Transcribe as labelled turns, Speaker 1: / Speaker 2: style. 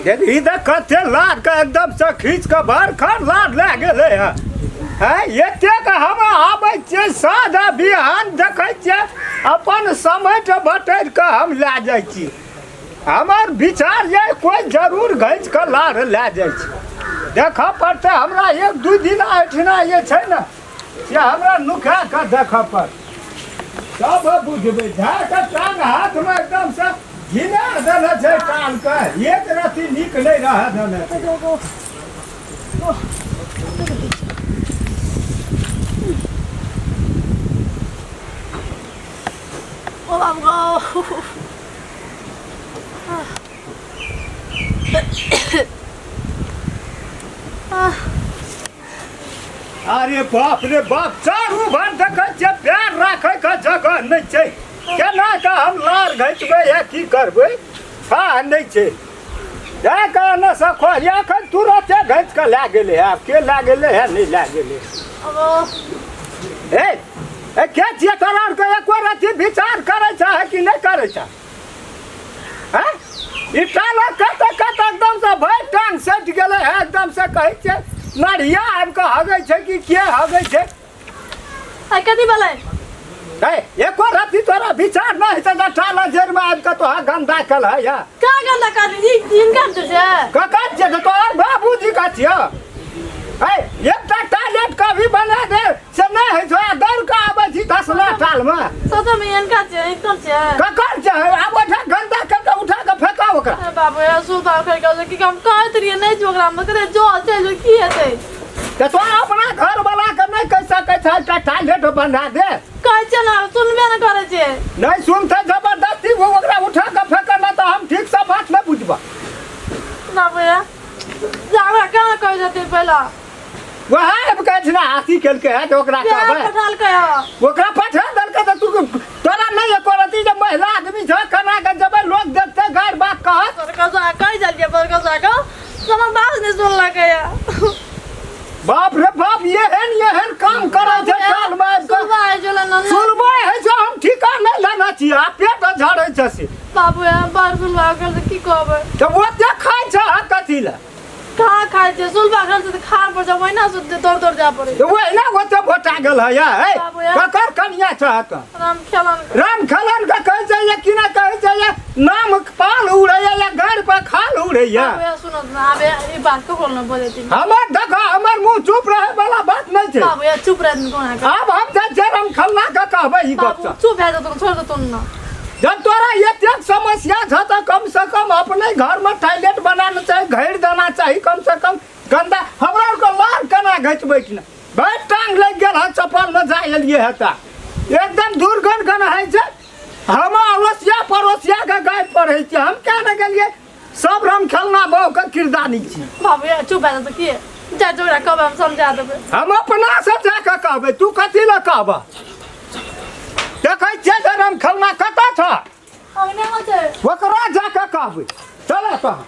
Speaker 1: ई देख कते लाद के एकदम से खींच के भर खर लाद लए गेलै हँ। हैं, एतेक हम आबै छियै साँझ आ बिहान, देखै छियै अपन समेट बटैर कऽ हम लए जाइ छी। हमर विचार जे कोइ जरूर घैच कऽ लार लए जाइ छै, देखऽ पड़तै हमरा। एक दू दिन एहिठिना जे छै ने से हमरा नुका कऽ देखऽ पड़तै, तब बुझबै। झाड़ कऽ टांग हाथमे एकदमसँ घिना देने छै टांग के, एक रत्ती नीक नहि रहऽ देने छै।
Speaker 2: ओ बाबू गो।
Speaker 1: अरे बाप रे बाप, चारू भर देखै छियै पैर राखै के जगह नहि छै। केना कऽ हम लार घिचबै या की करबै, था नहि छै। जा कऽ एने से खोज, एखन तुरते घिच कऽ लए गेलै। आब के लए गेलै है, नहि लए गेलै। ए ए, के छियै तोरा आरके? एको रत्ती विचार करै छै कि नहि करै छै? हैं, ई टाला कतऽ कतऽ एकदम से भरि टांग सटि गेलै है एकदम से। कहै छै नढ़िया आबि कऽ हगै छै कि के हगै छै?
Speaker 2: आ कथी भेलै?
Speaker 1: ए, एको रत्ती तोरा विचार नहि हेतै जे टाला जड़िमे आबि कऽ तोहर गन्दा कल है या
Speaker 2: का गंदा कर दी? हिनकर जे छै।
Speaker 1: ककर छियै? तऽ तोहर बाबूजी का छियै। ए, एकटा टॉयलेट कभी बना दे से नहि होइ छौ, आ दौड़ कऽ आबै छी धसना टालमे।
Speaker 2: सच में हिनकर छै, हिनकर छै।
Speaker 1: ककर छै? आब ओठा गन्दा कऽ कऽ उठा कऽ फेंका ओकरा।
Speaker 2: अरे बाबू, यार सुलभा कर के कि हम कहैत रहियै नहि जो ओकरा में करे जो चलि जो, की हेतै?
Speaker 1: तऽ तोरा अपना घर वाला के नहि कहि सकै छै एकटा टॉयलेट बना दे?
Speaker 2: कहै छियै ने, सुनबे नहि करै छै।
Speaker 1: नहि सुनतै, जबरदस्ती वो ओकरा उठा कऽ फेंकऽ, नहि तऽ हम ठीकसँ बात नहि बुझबऽ।
Speaker 2: बाबू यार, जा केना कहै छथिन पहिला
Speaker 1: वएह आबि कऽ एहिठिना आसी केलकै है तऽ ओकरा
Speaker 2: के
Speaker 1: कहबै।
Speaker 2: पठालकै हँ?
Speaker 1: ओकरा पठा देलकै तऽ तू तोरा नहि एको रत्ती जे महिला आदमी छ, केना कऽ जेबै, लोक देखतै, गारि बात कहत।
Speaker 2: बड़का सा कहि जालियै, बड़का सा कऽ हमर बात नहि सुनलकै या।
Speaker 1: बाप रे बाप, एहन एहन काम करै छै टाल मे आबि कऽ।
Speaker 2: सुनबा हइ छलै ने।
Speaker 1: सुनबै है छै, हम ठीका नहि लेने छियै आ पेट झड़ै छै से।
Speaker 2: बाबू यार, बड़ सुनबा कर की कहबै?
Speaker 1: तऽ ओते खाइ छै कथी लए?
Speaker 2: कहाँ खाइ छै? सुलभा घर से तऽ खान पर जब ओहिना सुनते दौड़ दौड़ जाय पड़े।
Speaker 1: तऽ ओहिना ओते भोटा गेल है या। है
Speaker 2: बाबू यार।
Speaker 1: ककर कनिया छ तऽ?
Speaker 2: राम खेलन।
Speaker 1: राम खेलन के कहै छै या कि नहि कहै छै या नाम पाल उड़ैया या गाड़ पर खाल उड़ैया।
Speaker 2: बाबू यार, सुनत ना, आबे ई बात ककरो न बोलेती।
Speaker 1: हमर देख, हमर मुंह चुप रहे वाला बात नहीं छै।
Speaker 2: बाबू यार, चुप रह कोना के।
Speaker 1: आब हम जाइ छियै राम खल्ला के कहबै ई गप।
Speaker 2: बाबू, चुप भए जेतौ, छोड़ देतौ ना।
Speaker 1: जब तोरा एतेक समस्या छ तऽ कम से कम अपने घर में टॉयलेट बनाना चाही, घेर देना चाही कम से कम। गंदा हमरा आरके लार केना घिचबै कि नहि? भरि टांग लागि गेल हँ, चप्पल में जा एलियै हँ तऽ एकदम दुर्गंध गन होइ छै। हम अड़ोसिया पड़ोसिया के गाय पढ़ै छियै, हम क्या ने गेलियै? सब राम खेलना बहु के किरदानी छी।
Speaker 2: बाबू यार, चुप भए जेतौ की? जा जोड़ा कहबै, हम समझा देबै।
Speaker 1: हम अपना से जाके कहबै, तू कथी लए कहबह? देखै छियै जे राम खेलना कतऽ छ?
Speaker 2: अंगने में छै।
Speaker 1: ओकरा जाके कहबै, चल तहन।